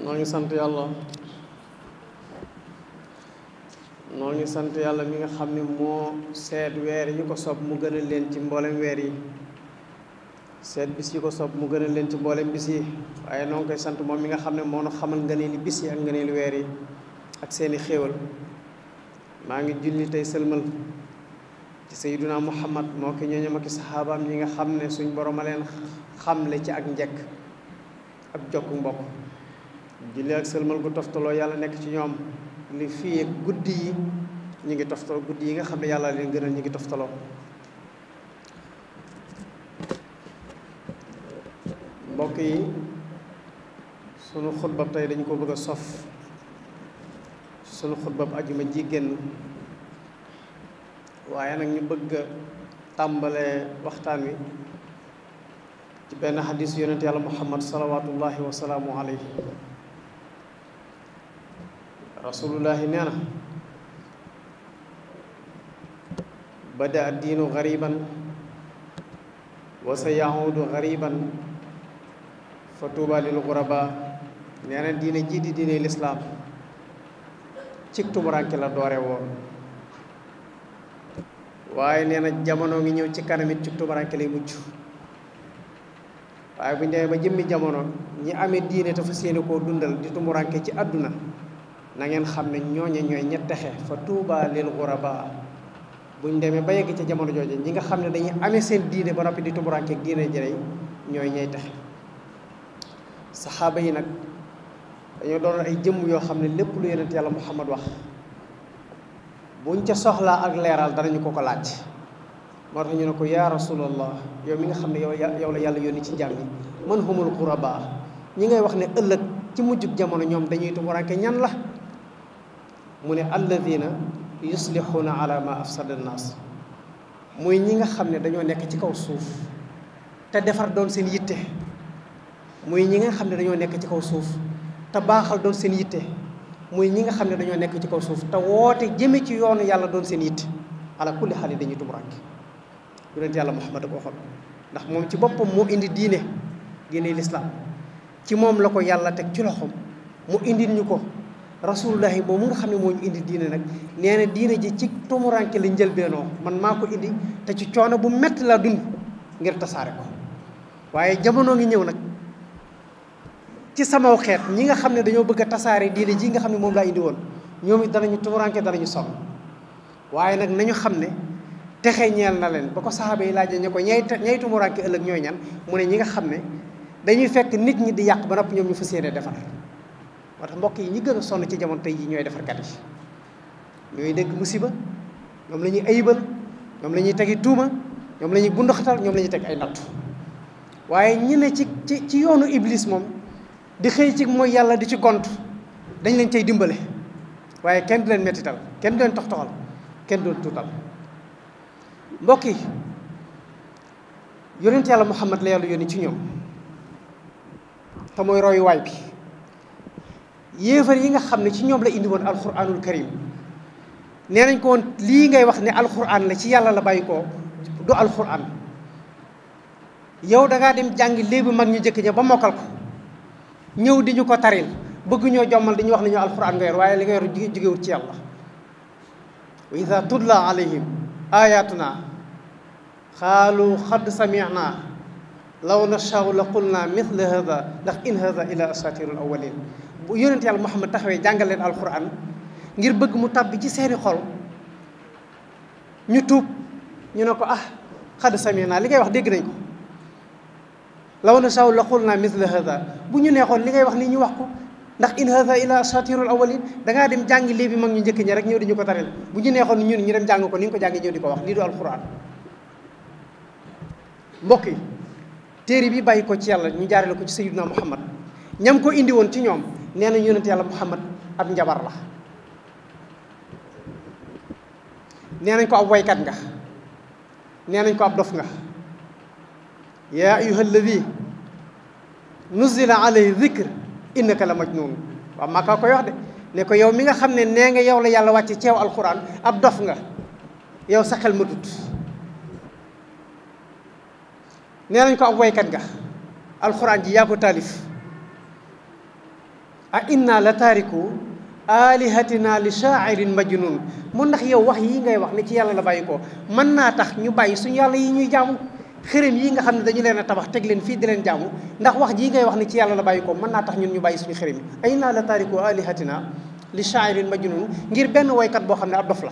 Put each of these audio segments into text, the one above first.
noo ngi sant yàlla noo ngi sant yàlla mi nga xam ne moo seet weer yi ko sob mu gënal leen ci mboolem weer yi seet bis yi ko sob mu gënal leen ci mboolem bis yi waaye noo ngi koy sant moom mi nga xam ne moo nu xamal ngëneeli bis yi ak ngëneeli weer yi ak seeni xéewal maa ngi julli tey sëlmal ci sayyiduna muhammad moo ki ñooñam ak saxaabaam yi nga xam ne suñ borom a leen xamle ci ak njekk ak jokk mbokk julli ak sëlmal gu toftaloo yàlla nekk ci ñoom li fii ak guddi yi ñu ngi toftaloo guddi yi nga xam ne yàlla leen gënal ñu ngi toftaloo mbokk yi sunu xutbab tey dañ ko bëgg a sof sunu xutbab ajuma ji génn waaye nag ñu bëgg a tàmbalee waxtaan wi ci benn xadis yonent yàlla muhammad salawatullahi wa salaamu alayhi rasulullahi nee na bada addiinu gariban wa sa yahudu gariban fa tuuba lil guraba nee na diine ji di diine lislaam cig tumuranke la doore woon waaye nee na jamono ngi ñëw ci kanamit cig tumuranke lay mujj waaye bu ñu demee ba jëmmi jamono ñi amee diine te fas yéene koo dundal di tumuranke ci àdduna na ngeen xam ne ñooñe ñooy ña texe fa tuuba lil guraba bu ñu demee ba yegg ca jamono jooje ñi nga xam ne dañuy amee seen diine ba noppi di tumuranke ak diine jërey ñooy ñay texe saxaaba yi nag dañoo doon ay jëmm yoo xam ne lépp lu yonent yàlla muhammad wax buñ ca soxlaa ak leeral danañu ko laaj moo tax ñu ne ko yaa rasulallah yow mi nga xam ne yow la yàlla yónni ci jaam yi man humul quraba ñi ngay wax ne ëllëg ci mujjug jamono ñoom dañuy tumuranke ñan la mu ne alladina yuslixuuna ala ma afsada annaas muy ñi nga xam ne dañoo nekk ci kaw suuf te defar doon seen yitte muy ñi nga xam ne dañoo nekk ci kaw suuf te baaxal doon seen yitte muy ñi nga xam ne dañoo nekk ci kaw suuf te woote jëme ci yoonu yàlla doon seen yitte ala kulli xaal dañuy tumuranke yonent yàlla muhammad a ko waxoon ndax moom ci boppam moo indi diine lislaam ci moom la ko yàlla teg ci loxoom mu indil ñu ko rasulullahi moom mu nga xam ne moo ñu indi diine nag nee na diine ji ci tumuranke la njëlbeenoo man maa ko indi te ci coono bu metti laa dund ngir tasaare ko waaye jamono ngi ñëw nag ci samaw xeet ñi nga xam ne dañoo bëgg a tasaare diine ji nga xam ne moom laa indi woon ñoom it danañu tumuranke danañu sonn waaye nag nañu xam ne texe ñeel na leen ba ko saxaaba yi laajee ñu ko ñay tumuranke ëllëg ñooy ñan mu ne ñi nga xam ne dañuy fekk nit ñi di yàq ba noppi ñoom ñu fas yéene defar moo tax mbokk yi ñi gën a sonn ci jamono tey yi ñooy defarkat yi ñooy dégg musiba ñoom la ñuy ayibal ñoom la ñuy tegi tuuma ñoom la ñuy bunduxatal ñoom la ñuy teg ay nattu waaye ñi ne ci yoonu iblis moom di xëy ci mooy yàlla di ci gont dañ leen cay dimbale waaye kenn du leen mettital kenn du leen toxtoxal kenn du leen tuutal mbokk yi yonent yàlla muhammad la yàlla yónni ci ñoom te mooy royuwaay bi yéefar yi nga xam ne ci ñoom la indi woon alquranul karim nee nañ ko woon lii ngay wax ne alquran la ci yàlla la bàyyi ko du alquran yow dangaa dem jàngi léegi mag ñu jëkk ña ba mokkal ko ñëw di ñu ko taril bëgg ñoo jommal dañuy wax ne ñoo alquran nga yor waaye li nga yor jógewut ci yàlla wa ida tutla alayhim ayatuna xaalu xad sami'na law nashaa'u la qulna mithla hada ndax in hada ila asatirul awwalin bu yonent yàlla muhammad taxawee jàngal leen alquran ngir bëgg mu tàbbi ci seeni xol ñu tuub ñu ne ko xad sami'na li ngay wax dégg nañ ko law nashaa'u la qulna mithla hada bu ñu neexoon li ngay wax ni ñu wax ko ndax in hada ila asatirul awwalin dangaa dem jàngi léegi mag ñu njëkk ñi rek ñëw di ñu ko tareel bu ñu neexoon ñun ñu dem jàng ko ni nga ko jàngi ñëw di ko wax lii du alquran mbokk yi téere bi bàyyi ko ci yàlla ñu jaarale ko ci sayyidina muhammad ñam ko indi woon ci ñoom nee nañ yonent yàlla muhammad ab njabar la nee nañ ko ab waykat nga nee nañ ko ab dof nga yaa ayyuha alladi nuzila alayhi dhikr innaka la majnun waaw maa koy wax de ne ko yow mi nga xam ne nee nga yow la yàlla wàcce ceew alquran ab dof nga yow sa xel ma tut nee nañ ko ab waykat nga alxuraan ji yaa ko taalif a inna la taariku alihatina li shaa'irin majnun mu ndax yow wax yi ngay wax ni ci yàlla la bàyyi ko mën naa tax ñu bàyyi suñu yàlla yi ñuy jaamu xërëm yi nga xam ne dañu leen a tabax teg leen fii di leen jaamu ndax wax jii ngay wax ni ci yàlla la bàyyi ko mën naa tax ñun ñu bàyyi suñu xërëm yi a inna la taariku alihatina li shaa'irin majnun ngir benn woykat boo xam ne ab dof la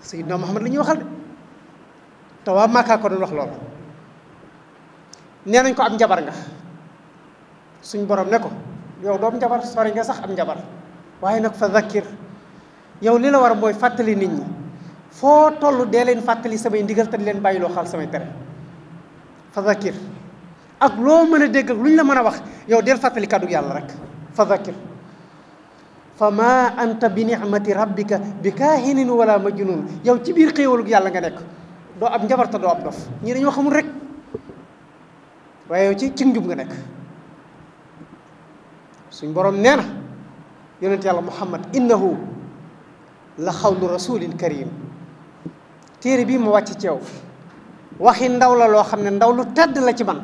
Sayyidina Muhammad la ñuy waxal de te waa Màkka ko doon wax loolu nee nañ ko am njabar nga suñ borom ne ko yow doom njabar sori nga sax am njabar waaye nag fa zakkir yow li la war mooy fàttali nit ñi foo toll dee leen fàttali samay ndigal te di leen bàyyiloo xal samay tere fa zakkir ak loo mën a dégg ak lu ñu la mën a wax yow del fàttali kàddu yàlla rek fa zakkir fa ma anta bi ni'mati rabbika bi kaahinin wala majnun yow ci biir xéewalug yàlla nga nekk doo ab njabar te doo ab dof ñii dañoo xamul rek waaye yow ci njub nga nekk suñ borom nee na yonent yàlla muhammad innahu la xawlu rasulin karim téere bii ma wàcc ci yow waxi ndaw la loo xam ne ndaw lu tedd la ci man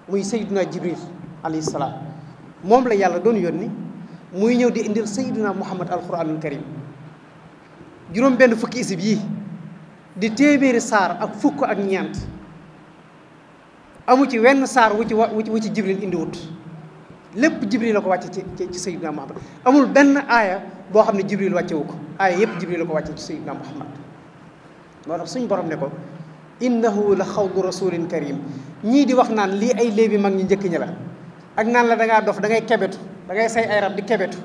muy sayyiduna jibril alayhi salaam moom la yàlla doon yónni muy ñëw di indil sayyiduna muhammad alquranul karim juróom benn fukki isib yii di téeméeri saar ak fukk ak ñeent amu ci wenn saar wu ci jibril indiwut lépp jibril la ko wàcce ci sayyidina muhammad amul benn aaya boo xam ne jibril wàcce wu ko aaya yépp jibril la ko wàcce ci sayyidina muhammad moo tax suñ borom ne ko innahu la xawlu rasulin karim ñii di wax naan lii ay léebi mag ñi njëkk ñi la ak naan la da ngaa dof da ngay kebetu da ngay say ay rab di kebetu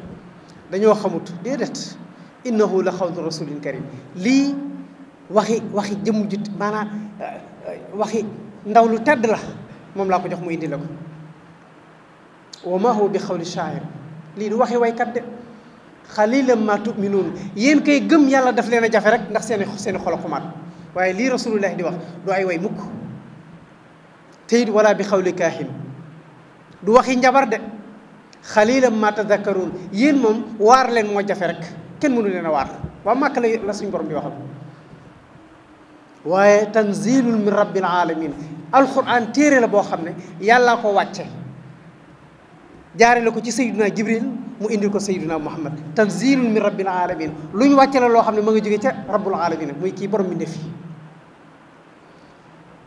dañoo xamut déedéet innahu la xawlu rasulin karim lii waxi jëmm jut maanaam waxi ndaw lu tedd la moom laa ko jox mu indi la ko wa ma huwa bi xawli shaa'ir lii du waxi waykat de xalilan ma tuminuun yéen kay gëm yàlla daf leen a jafe rek ndax seeni xol a xumaat waaye lii rasulullahi di wax du ay way mukk teyit wala bi xawli kaahin du waxi njabar de xalilan ma tadakkaruun yéen moom waar leen moo jafe rek kenn mënu leen a waar waa màkk la suñ borom di waxal waaye tanzilun min rabbil alamin alquran téere la boo xam ne yàllaa ko wàcce jaare la ko ci sayyiduna jibril mu indil ko sayyiduna muhammad tanzilun min rabbil alamin lu ñu wàcce la loo xam ne ma nga jóge ca rabbul alamin muy kii borom mi ndef yi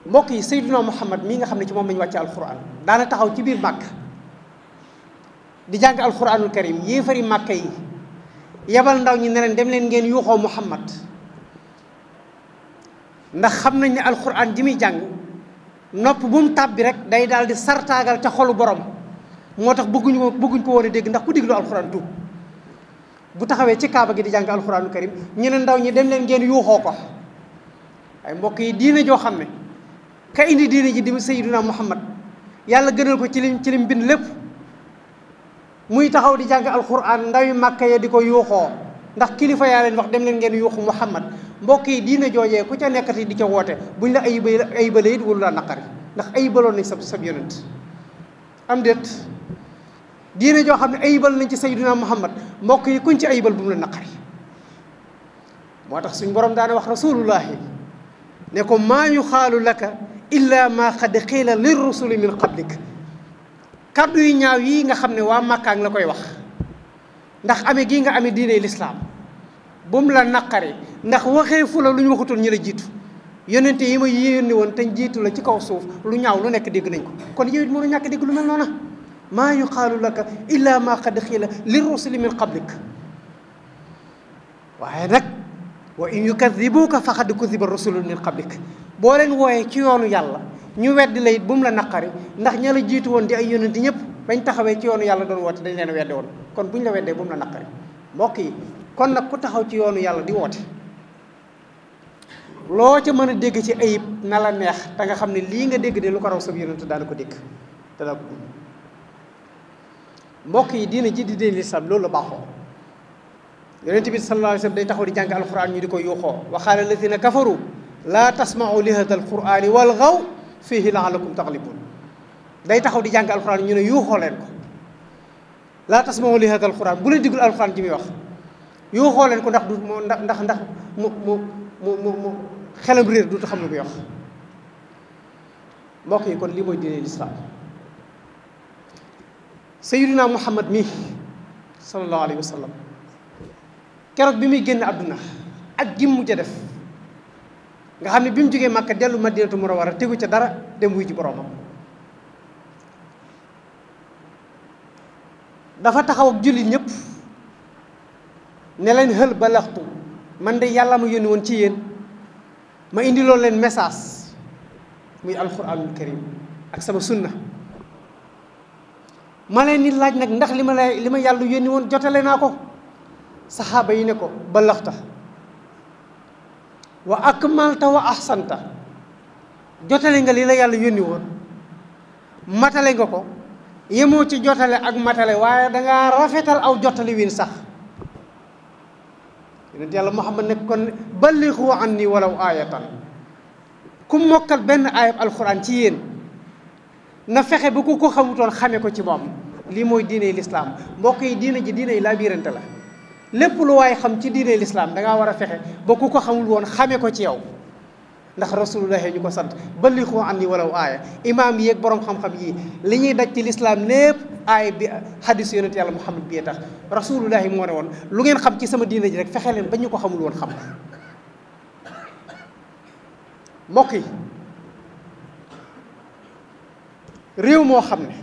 mbokk yi sayyiduna muhammad mii nga xam ne ci moom lañu wàcce alquran daana taxaw ci biir màkk di jàng alquranul karim yéefari màkka yi yebal ndaw ñi ne leen dem leen ngeen yuuxoo muhammad ndax xam nañ ne alquran ji muy jàng nopp bu mu tàbbi rek day daal di sartaagal ca xolu borom moo tax bëgguñ ko woon a dégg ndax ku déglu alquran tuub bu taxawee ci kaaba gi di jàng alquranul karim ñu ne ndaw ñi dem leen ngeen yuuxoo ko ay mbokk yi diine joo xam ne ka indi diine ji di sayyiduna muhammad yàlla gënal ko ci lim bind lépp muy taxaw di jàng alquran ndawi màkka ya di ko yuuxoo ndax kilifa yaa leen wax dem leen ngeen yuuxu muhammad mbokk yi diine joojee ku ca nekkati di ca woote buñ la ayibale it wulu laa naqari ndax ayibaloon nañ sab yonent am déet diine joo xam ne ayibal nañ ci sayyiduna muhammad mbokk yi kuñ ci ayibal bu mu la naqari moo tax suñ borom daana wax rasulullahi ne ko maa yuxaalu laka illa ma xad xiila lir rusuli min qablik kaddu yu ñaaw yi nga xam ne waa màkkaang la koy wax ndax amee gii nga amee diine lislaam bu mu la naqari ndax waxee fu la lu ñu waxutoon ñi la jiitu yonente yi ma yónni woon te jiitu la ci kaw suuf lu ñaaw lu nekk dégg nañ ko kon yow it mënu ñàkk dégg lu mel noona maa yuqaalu laka illa ma qad xiila lir rusuli min qablik waaye nag wa in yukadibuka faqad kudiba rusulun min qablik boo leen wooyee ci yoonu yàlla ñu weddi la it bu mu la naqari ndax ña la jiitu woon di ay yonente ñëpp bañ taxawee ci yoonu yàlla doon woote dañ leen a wedde woon kon buñ la weddee bu mu la naqari mbokk yi kon nag ku taxaw ci yoonu yàlla di woote loo ca mën a dégg ci ayib na la neex te nga xam ne lii nga dégg de lu ko raw sab yonent daana ko dégg te daa ko mbokk yi diina ji di diine lislaam loolu la baaxoo yonent bi sallallahu alayhi wa sallam day taxaw di jàng alquran ñu di ko yuuxoo wa qaala alladina kafaru laa tasma'u li hada alqurani walghaw fihi la'allakum taghlibun day taxaw di jàng alquran ñu ne yuuxoo leen ko laa tasma'u li hada alquran bu leen digul alquran ji muy wax yuuxoo leen ko ndax du ndax mu xelam réer du xam lu muy wax mbokk yi kon lii mooy diine lislaam sayyiduna muhammad mi sallallahu alayhi wa sallam keroog bi muy génn àdduna ak gi mujj a def nga xam ne bi mu jógee Màkka dellu Madinatu Munawwara tegu ca dara dem wuy ji boroomam dafa taxaw ak jullit ñëpp ne leen hël balaxtu man de yàlla ma yónni woon ci yéen ma indi loolu leen message muy alquranul karim ak sama sunna ma leen ni laaj nag ndax li ma yàlla yónni woon jotale naa ko saxaaba yi ne ko balaxta wa akmalta wa ahsanta jotale nga li la yàlla yónni woon matale nga ko yemoo ci jotale ak matale waaye dangaa rafetal aw jotali wiin sax yonent yàlla Muhammad ne kon ballighu anni walaw aayatan ku mokkal benn aayab alxuraan ci yéen na fexe ba ku ko xamutoon xame ko ci moom lii mooy diiney lislaam mbokk yi diine ji diiney laa biirante la lépp lu waaye xam ci diiney lislaam dangaa war a fexe ba ku ko xamul woon xame ko ci yow ndax rasulullahi ñu ko sant ballighu anni walaw aaya imaam yi ak borom xam-xam yi li ñuy daj ci lislaam lépp aaya bi hadis yonent yàlla Muhammad bi tax rasulullahi moo ne woon lu ngeen xam ci sama diine ji rek fexe leen ba ñu ko xamul woon xam ko mbokk yi réew moo xam ne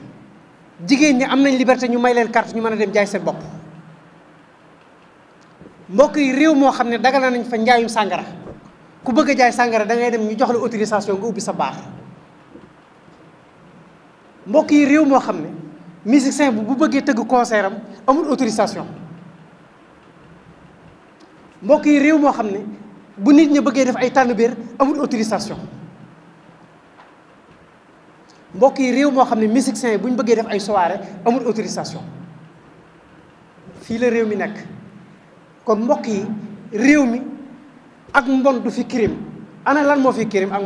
jigéen ñi am nañ liberté ñu may leen carte ñu mën a dem jaay seen bopp mbokk yi réew moo xam ne dagala nañ fa njaayum sàngara ku bëgg a jaay sàngara da ngay dem ñu jox la autorisation nga ubbi sa baax mbokk yi réew moo xam ne musicien bu bëggee tëgg concert am amul autorisation mbokk yi réew moo xam ne bu nit ñi bëggee def ay tànnbéer amul autorisation mbokk yi réew moo xam ne musicien yi bu ñu bëggee def ay soirée amul autorisation fii la réew mi nekk kon mbokk yi réew mi ak mbon du fi crime ana lan moo fi crime ak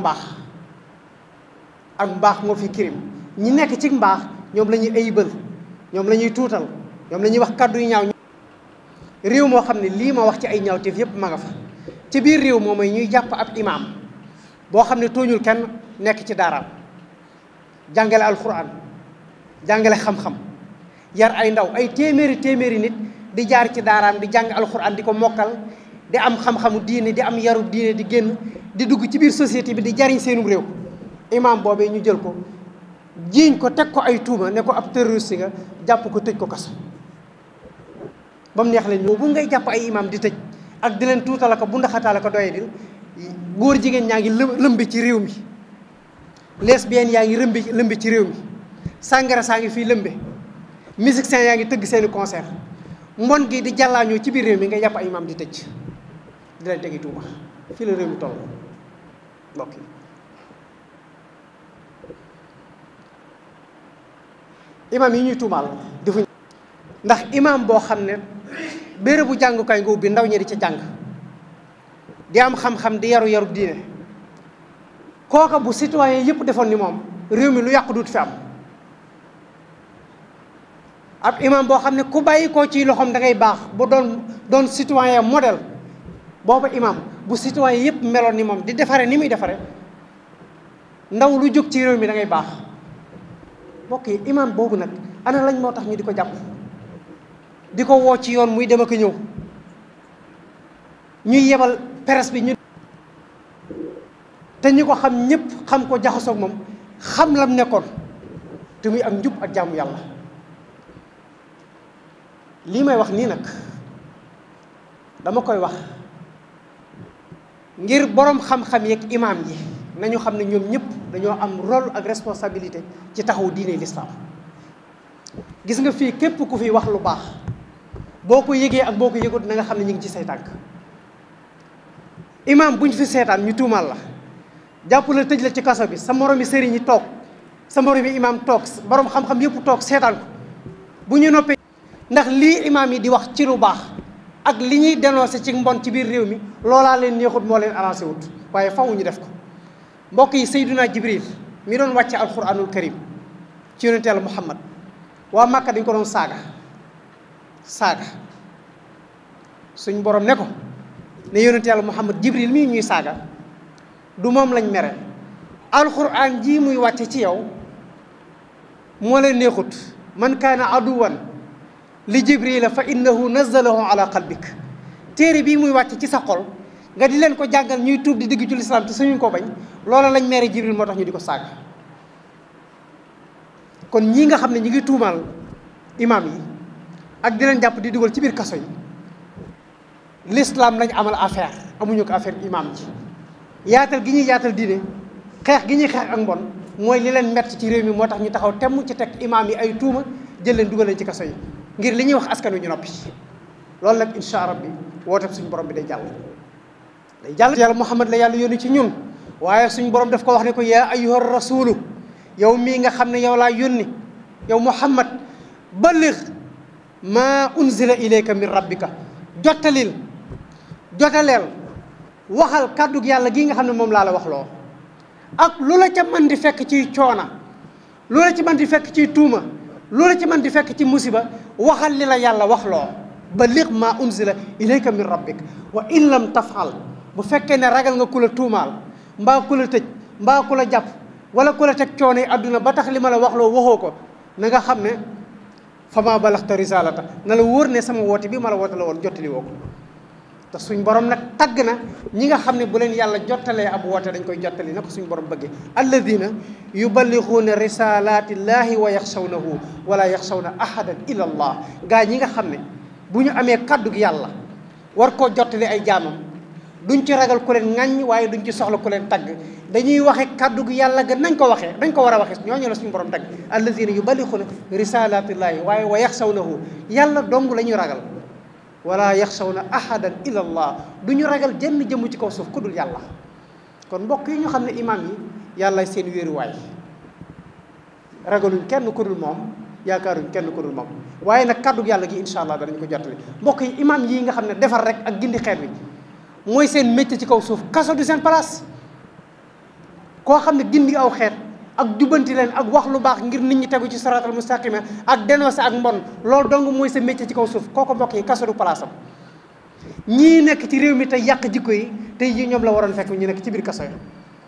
mbaax moo fi crime ñi nekk ci mbaax ñoom la ñuy ayibal ñoom la ñuy tuutal ñoom la ñuy wax kàddu yu ñaaw réew moo xam ne lii ma wax ci ay ñaawteef yépp ma nga fa ci biir réew moom mooy ñuy jàpp ab imaam boo xam ne tooñul kenn nekk ci daaraam jàngale alxuraan jàngale xam-xam yar ay ndaw ay téeméeri nit di jaar ci daaraam di jàng alxuraan di ko mokkal di am xam-xamu diine di am yarub diine di génn di dugg ci biir société bi di jariñ seenum réew imaam boobee ñu jël ko jiiñ ko teg ko ay tuuma ne ko ab terroriste nga jàpp ko tëj ko kaso ba mu neex leen bu ngay jàpp ay imaam di tëj ak di leen tuutala ko bu ndaxataale ko doye dil góor jigéen ñaa ngi lëmbi ci réew mi lesbienne yaa ngi lëmbi ci réew mi sàngara saa ngi fii lëmbe musicien yaa ngi tëgg seeni concert mbon gi di jàllaañoo ci biir réew mi nga jàpp ay imaam di tëj di leen tegi tuuma fii la réew mi toll mbokk yi imaam yi ñuy tuumaal defuñ ndax imaam boo xam ne bérébu jàngukaay nga ubbi ndaw ñi di ca jàng di am xam-xam di yaru diine kooka bu citoyen yëpp defoon ni moom réew mi lu yàqu dut fi am ab imam boo xam ne ku bàyyi koo ci loxoom da ngay baax bu doon citoyen modèle booba imam bu citoyen yëpp meloon ni moom di defare ni muy defare ndaw lu jóg ci réew mi da ngay baax mbokk yi imam boobu nag ana lañ moo tax ñu di ko jàpp di ko woo ci yoon muy dem ak ñëw ñuy yebal presse bi ñu te ñi ko xam ñëpp xam ko jaxasoog moom xam lam nekkoon te muy am njub ak jaamu yàlla lii may wax nii nag dama koy wax ngir boroom xam-xam yeeg imaam yi nañu xam ne ñoom ñëpp dañoo am rôle ak responsabilité ci taxawu diine lislaam gis nga fii képp ku fi wax lu baax boo ko yëgee ak boo ko yëgut na nga xam ne ñu ngi ci say tànk imaam buñ fi seetaan ñu tuumaal la jàpp la tëj la ci kaso bi sa moromi sëriñ yi toog sa moromi imaam toog boroom xam-xam yëpp toog seetaan ko bu ñu noppee ndax lii imaam yi di wax ci lu baax ak li ñuy dénoncé ci mbon ci biir réew mi loolaa leen neexut moo leen arrangé wut waaye faw ñu def ko mbokk yi Seydina Jibril mi doon wàcce alquranul karim ci yonente Yàlla Muhammad waa Màkka dañ ko doon saaga suñ borom ne ko ne yonente Yàlla Muhammad Jibril mii ñuy saaga du moom lañ mere alquran ji muy wàcce ci yow moo leen neexut man kaana aduwan li jibrila fa innahu nazzalahu ala qalbik téere bii muy wàcc ci sa xol nga di leen ko jàngal ñuy tuub di digg ci lislaam te suñu ko bañ loola lañ mere jibril moo tax ñu di ko saaga. kon ñii nga xam ne ñi ngi tuumaal imaam yi ak di leen jàpp di dugal ci biir kaso yi l'islam lañ amal affaire amuñu ko affaire imaam ji yaatal gi ñuy yaatal diine xeex gi ñuy xeex ak mbon mooy li leen mett ci réew mi moo tax ñu taxaw temm ci teg imaam yi ay tuuma jël leen dugal leen ci kaso yi ngir li ñuy wax askan wi ñu noppi. loolu nag incha rabbi woote suñu borom bi day jàll yàlla Muhammad la yàlla yónni ci ñun waaye suñu borom daf ko wax ne ko yaa ayyuha rasulu yow mii nga xam ne yow laa yónni yow Muhammad balligh maa unzila ilayka min rabbika jottaleel waxal kàddug yàlla gii nga xam ne moom laa la wax loo ak lu la ca mën di fekk ciy coona lu la ci mën di fekk ciy tuuma lu la ci mën di fekk ci musiba waxal li la yàlla wax loo balligh maa unzila ilayka min rabbik wa in lam tafal bu fekkee ne ragal nga ku la tuumaal mbaa ku la tëj mbaa ku la jàpp wala ku la teg coono yi àdduna ba tax li ma la wax loo waxoo ko na nga xam ne fama balaxta risalata na la wóor ne sama woote bi ma la woote la woon jottali woo ko te suñ borom nag tagg na ñi nga xam ne bu leen yàlla jottalee ab woote dañ koy jottali na ko suñ borom bëggee alladina yuballighuuna risalatillahi wa yaxshawnahu wala yaxshawna ahadan illa allah gaa ñi nga xam ne bu ñu amee kàddug yàlla war koo jottali ay jaamam duñ ci ragal ku leen ŋàññ waaye duñ ci soxla ku leen tagg dañuy waxe kàddug yàlla ga nañ ko waxee dañ ko war a waxee ñooñu la suñu borom tagg allazina yuballighuuna risalatillahi waaye wa yaxshawnahu yàlla dong la ñuy ragal wala yaxshawna ahadan illa allah du ñu ragal jenn jëmm ci kaw suuf ku dul yàlla. kon mbokk yi ñu xam ne imaam yi yàlla seen wéeruwaay ragaluñ kenn ku dul moom yaakaaruñ kenn ku dul moom waaye nag kàddug yàlla gi incha allah danañ ko jottali mbokk yi imaam yii nga xam ne defar rek ak gindi xeet wi mooy seen métier ci kaw suuf kaso du seen place. koo xam ne gindi aw xeet ak jubbanti leen ak wax lu baax ngir nit ñi tegu ci siraatal mustaqima ak dénoncer ak mbon loolu dong mooy sa métier ci kaw suuf kooko mbokk yi kaso du place am. ñii nekk ci réew mi tey yàq jikko yi tey jii ñoom la waroon fekk ñu nekk ci biir kaso yi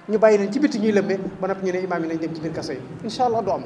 ñu bàyyi leen ci bitti ñuy lëmbe ba noppi ñu ne imaam yi nañ dem ci biir kaso yi incha allah du am.